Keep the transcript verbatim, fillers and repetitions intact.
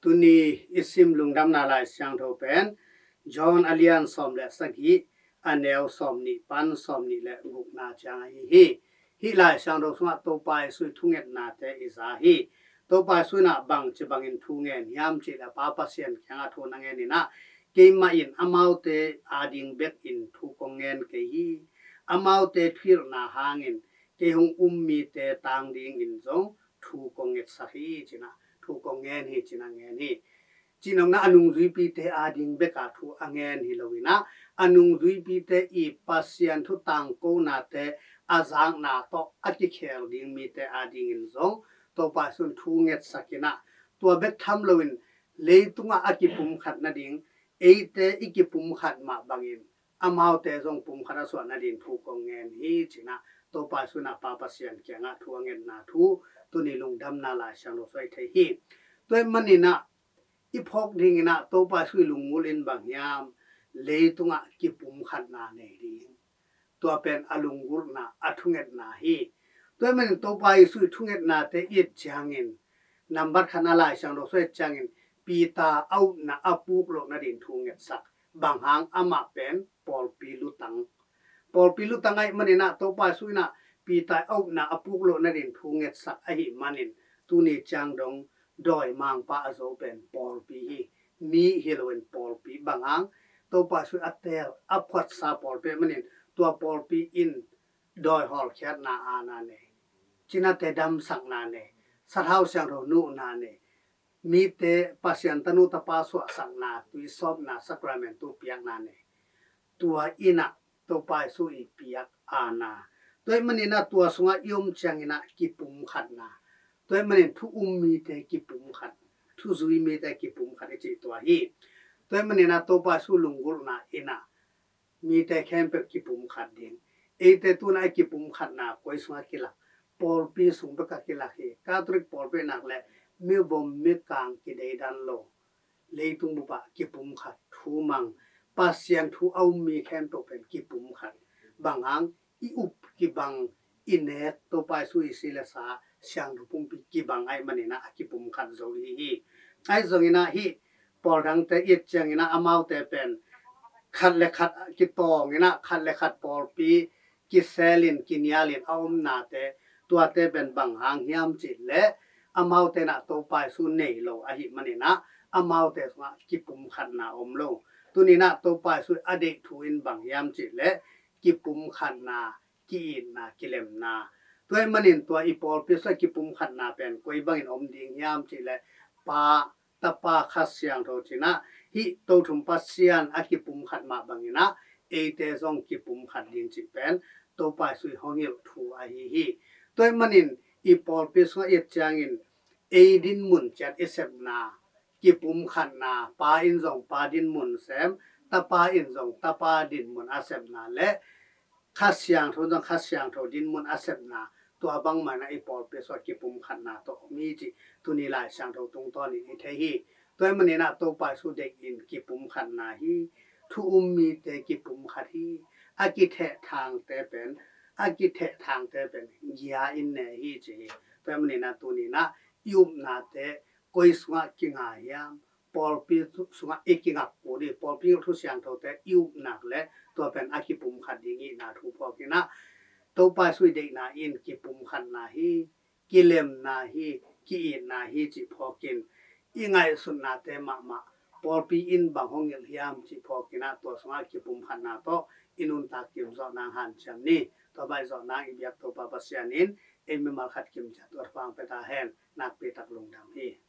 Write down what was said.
Tuni i sim lungdamna Lai Siangtho pen John a lian sawm le sagih, a neu sawm nih pan sawm nih le gukna ciang ahi hi. Hih Lai Siangtho sungah Topa Jesu i thungetnate i za hi. Topa Jesu in ah bangci bangin thu ngen hiam cih le Pa Pasian kiangah thu na ngen in ah, keimah in amaute ading bekin thu kong ngen kei hi. Amaute thuhilhna hangin kei hong um mite tang dingin zong thu kong ngetsak hi ci-in ah, thu kong ngen hi ci-in ah ngen hi. Cih nopna a nungzuipite ading beka thu a ngen hi lo in ah, a nungzuipite i Pasian thu tangkonate a zakna tawh a kikhel ding mite adingin zong Topa Jesu in thu ngetsak in ah, tua bek tham loin leitungah a kipumkhat nading eite i kipumkhat mah bangin amaute zong pumkhat a suah nading thu kong ngen hi ci-in ah Topa Jesu in ah Pa Pasian kiangah thu a ngetna thu tuni lungdamna Lai Siangtho sungah i thei hi. Tua ahih manin ah i phawk dingin ah Topa Jesu i lunggulh in bang hiam, leitungah kipumkhatna nei ding. Tua pen a lunggulhna, a thungetna hi. Tua ahih manin Topa Jesu i thungetnate i et ciangin, nambat khatna Lai Siangtho sungah i et ciangin Peter a upna a puk loh nading thu ngetsak. Bang hang, amah pen pawlpi lutang. Pawlpi lutang ahih manin ah Topa Jesu in ah Peter a upna a puk loh nading thu ngetsak ahih manin tuni ciang dong dawimangpa a zo pen pawlpi hi. Mi hi loin pawlpi, bang hang, Topa Jesu a teel a phuatsa pawlpi ahih manin tua pawlpi in dawi hawlkhiatna aana nei, cinate damsakna nei, sathau siangtho nuhna nei, mite Pasian tanu tapa suahsakna, tuisawpna, sakramentu piakna nei. Tua in ah Topa Jesu i piak aana. Tua ahih manin ah tua sungah i om ciangin ah kipumkhatna. Tua ahih manin thu um mite kipumkhat, thu zui mite kipumkhat i cih tua hi. Tua ahih manin ah Topa Jesu lunggulhna in ah mite khempeuh kipumkhat ding. Eite tu-in ah i kipumkhatna koi sungah kilak? Pawlpi sung bekah kilak hi. Catholic pawlpi nak leh mivom mikang kideidan lo, leitung bupah kipumkhat, thu mang, Pasian thu a um mi khempeuh pen kipumkhat. Bang hang, i up kibang, i nek, Topa Jesu i si le sa, siangtho pumpi kibang ahih manin ah a kipumkhat zo i hi hi. Ahi zongin ah hih pawl dangte i et ciangin ah amaute pen khat le khat kitawng in ah, khat le khat pawlpi kiselin, kinialin a omnate, tuate pen bang hang hiam cih leh amaute in ah Topa Jesu nei lo ahih manin ah amaute sungah kipumkhatna om lo. Tuni in ah Topa Jesu a deih thu in bang hiam cih leh kipumkhatna, ki-itna, kilemna. Tua ahih manin tua i pawlpi sungah kipumkhatna pen koi bangin om ding hiam cih leh Pa, Tapa, Kha Siangtho ci-in ah, hih Tothum Pasian a kipumkhat mah bangin ah eite zong kipumkhat ding cih pen Topa Jesu i hong hilh thu ahi hi. Tua ahih manin i pawlpi sungah i et ciangin ei dinmun ciat i sepna, kipumkhatna, Pa in zong Pa dinmun sem, Tapa in zong Tapa dinmun a sepna le Kha Siangtho in zong Kha Siangtho dinmun a sepna, tua bangmah in ah i pawlpi sungah kipumkhatna tawh om hi cih tuni Lai Siangtho tungtawnin i thei hi. Tua ahih manin ah Topa Jesu deih in kipumkhatna hi. Thu um mite kipumkhat hi. A kithehthangte pen, a kithehthangte pen gia in ne hi ci hi. Tua ahih manin ah tuni in ah i upnate koi sungah kinga hiam? Pawlpi sungah i kingak kul hi. Pawlpi thu siangthote i up nak leh tua pen a kipumkhat ding ihna thu phawk in ah, Topa Jesu i deihna in kipumkhatna hi, kilemna hi, ki-itna hi cih phawk in, i ngaihsutnate mahmah, pawlpi in bang hong hilh hiam cih phawk in ah tua sungah kipumkhatna tawh i nuntak kim zawh nang hanciam ni. Tua bang i zawh nang i biak Topa Pasian in ei mimal khat kim ciat tua thupha hong pia ta hen. Nakpi tak lungdam hi.